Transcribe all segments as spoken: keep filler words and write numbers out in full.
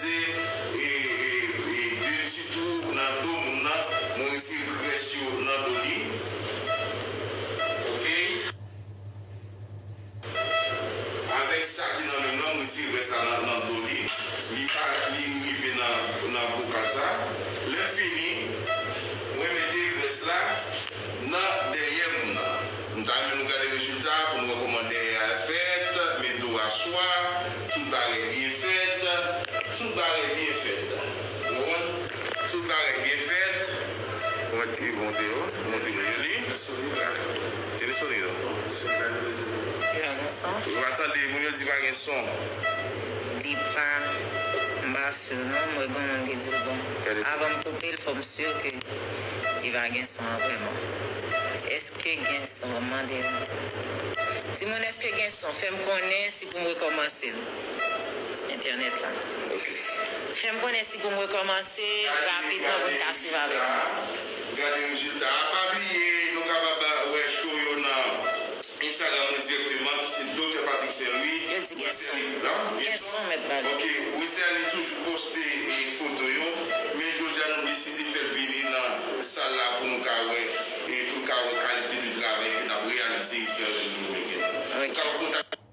e, e, e, de ti twou nan do moun nan. Mwen retire grès yo nan do li. Ok. Avèk sa ki nan men m nan, mwen retire grès la nan, nan do li. Li pa, li rive nan, nan bokal sa. Lè m fini, mwen mete grès la nan dèyè moun nan. M ta renmen nou gade rezilta pou nou wè kòman dèyè a fèt, men do a swa, tout bagay byen fèt, tout bagay byen fèt. Ou konprann? Tout bagay byen fèt. Mwen, li monte yo, monte nou yo li. Tele sonido. Yo pa tande, moun yo di pa gen son. Li pa, m pa si non, mwen gen moun ki di l bon. Avan m koupe l, fò m si ke li va gen son an vrèman. Èske gen son? M mande nou. Timoun, èske gen son? Fè m konnen si pou m rekòmanse l. Entènèt la. Fè m konnen si pou m rekòmanse rapidman pou n ka swiv avèk nou. Gade rezilta a. Pa bliye, nou kapab wè show yo nan Instagram mwen dirèkteman, ki se Doktè Patrick Saint-Louis. Yo di gen son. Gen son, mèt pale. Ok, Westerlie toujou poste, e, foto yo, men jodi a nou deside fè l vini nan sal la pou nou ka wè, e pou nou ka wè kalite de travay ke n ap reyalize isi an Repiblik Dominikèn. Ok. Nou kapab kontakte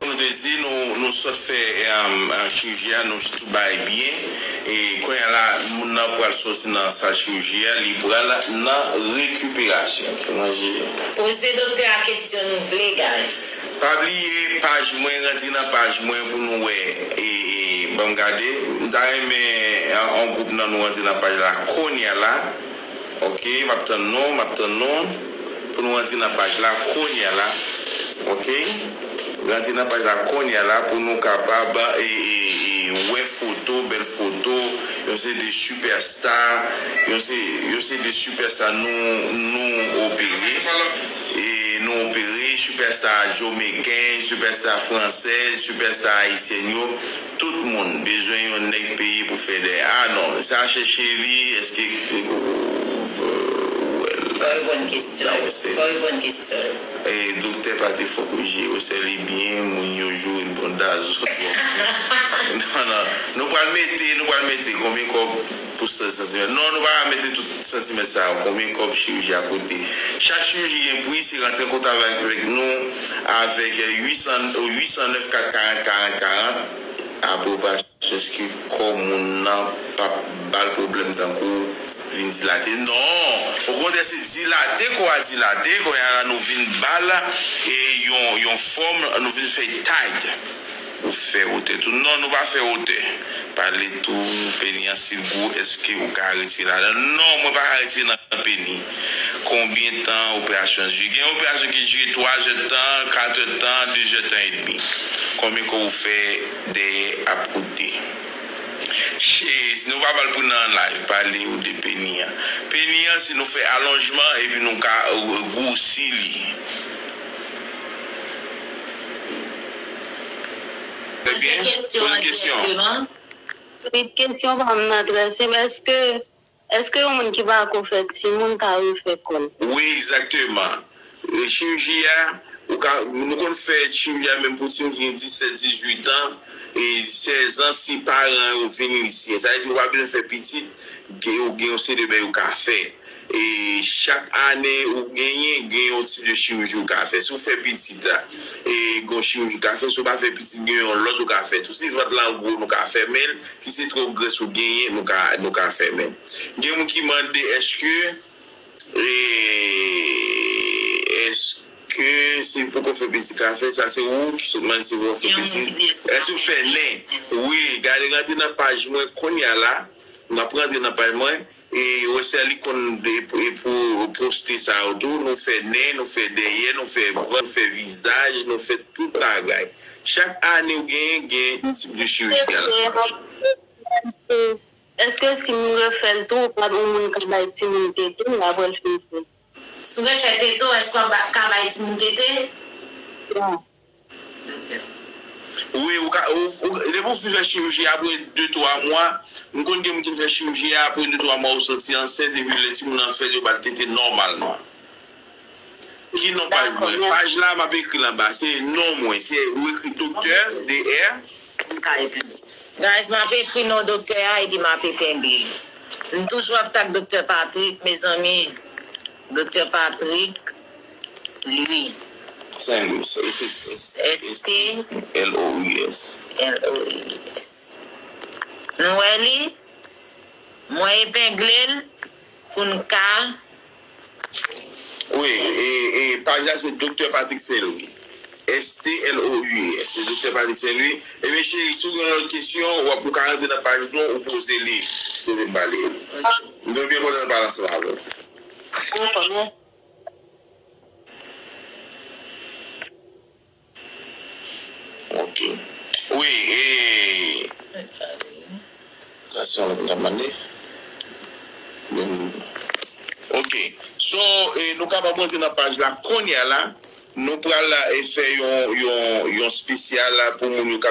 Kòm nou te di, nou, nou sot fè, e, e, chiriji a, nou tout bagay byen. E kounye a la, moun nan pral soti nan sal chiriji a, li pral nan rekiperasyon. Ki manje? Poze doktè a kesyon nou vle, guys. Pa bliye paj mwen, rantre nan paj mwen pou nou wè. E, e, ban m gade. M ta renmen, e, yon gwoup nan nou rantre nan paj la kounye a la. Ok, m ap tann nou, m ap tann nou. Pou nou rantre nan paj la kounye a la. Ok? Rantre nan paj la kounye a la pou nou kapab, e, e, e, wè foto, bèl foto, yon seri de sipèsta, yon se, yon seri de sipèsta nou, nou opere. E nou opere, sipèsta jamaiken, sipèsta fransèz, sipèsta ayisyèn yo. Tout moun bezwen yon nèg peye pou fè dèyè. Ah non, sa chèche li, èske, euh, euh, well, Fò reponn kesyon. Sa wè se. Fò reponn kesyon. E, doktè pa te fòk oje, yo sèli byen, moun yo joure l bon daz. Non, non, nou pral mete, nou pral mete konbyen kòb pou sèz santimèt? Non, nou pa ka mete tout santimèt sa yo. Konbyen kòb chiriji a koute? Chak chiriji gen pri, se rantre an kontak avèk, avèk nou, avèk uit san, uit san nèf kat karant karant karant. Apre operasyon, èske kò moun nan p ap ba l pwoblèm tankou vin dilate? Non! Okontrè, se dilate kò a dilate, kounye a la nou vin ba l, e, yon, yon fòm, nou vin fè tight. Ou fè wotè tou. Non, nou pa fè wotè. Pale tou, peni an, si l gwo, èske ou ka retire ladan? Non, mwen pa ka retire nan peni. Konbyen tan operasyon an jire? Gen operasyon ki jire twa zè tan, kat è tan, de zè tan edmi. Konbyen kòb ou fè dèyè ap koute? Che, si nou pa ba l pou nan live, pale ou de peni an. Peni an, si nou fè alonjman epi nou ka, euh, gwosi li. Poze kesyon an dirèkteman. Wi, kesyon pa m nan trè senp. Èske, èske yon moun ki pa ko fè timoun ka refè kò l? Wi, egzakteman. E chiriji a, ou ka, nou konn fè chiriji a menm pou timoun ki gen disèt, dizuit an, e sèz an, si paran yo vin isi. Sa vle di ou pa bezwen fè pitit, gen, gen yon seri de bagay ou ka fè. E chak ane ou genyen, gen yon tip de chiriji ou ka fè. Si w fè pitit la, e gen yon chiriji ou ka fè. Si w pa fè pitit, gen yon lòt ou ka fè tou. Si vant lan gwo, nou ka fèmen l. Si se twòp grès ou genyen, nou ka, nou ka fèmen l. Gen moun ki mande, èske, e, èske si w poko fè pitit ka fè, sa se ou ki sot mande si w poko fè pitit. Èske w fè nen? Wi, gade, rantre nan paj mwen kounye a la. M ap rantre nan paj mwen. E Westerlie konn e, e pou poste sa yo tou. Nou fè nen, nou fè dèyè, nou fè vant, nou fè vizaj, nou fè tout bagay. Chak ane ou genyen, gen yon tip de chiriji a. Èske si moun refè l tou, ou pa yon moun ka bay timoun tete apre l fin fè l? Si w refè tete w, èske w ap ba- ka bay timoun tete? Non. Wi, ou ka, ou, ou, depi w fin fè chiriji apre de, twa mwa, m konn gen moun ki fè chiriji a, apre de, twa mwa, ou santi ansent, epi lè timoun nan fèt, yo ba l tete nòmalman. Ki non paj mwen? Paj la, m ap ekri l anba. Se non mwen. Se ou ekri Doktè, D R. M ka epi. Guys, m ap ekri non doktè a epi m ap epengle l. M toujou ap tag Doktè Patrick, mezanmi. Doktè Patrick, Louis. Saint Louis. S T L O U S. L O U S. Nou wè li? Mwen epengle l pou n ka. Wi, e, e paj la se Doktè Patrick Saint Louis. S T L O U I S. Se Doktè Patrick Saint Louis. Ebyen, cheri, si w gen yon lòt kesyon, w ap, ou ka rantre nan paj nou, ou poze li. Poze m pale. M te byen kontan pale ansanm avè w. Ok. Wi, e. Sa se yon lòt m t ap mande. Ok. So, e, nou kapab rantre nan paj la kounye a la. Nou pral, e, fè yon, yon, yon espesyal la pou moun yo k ap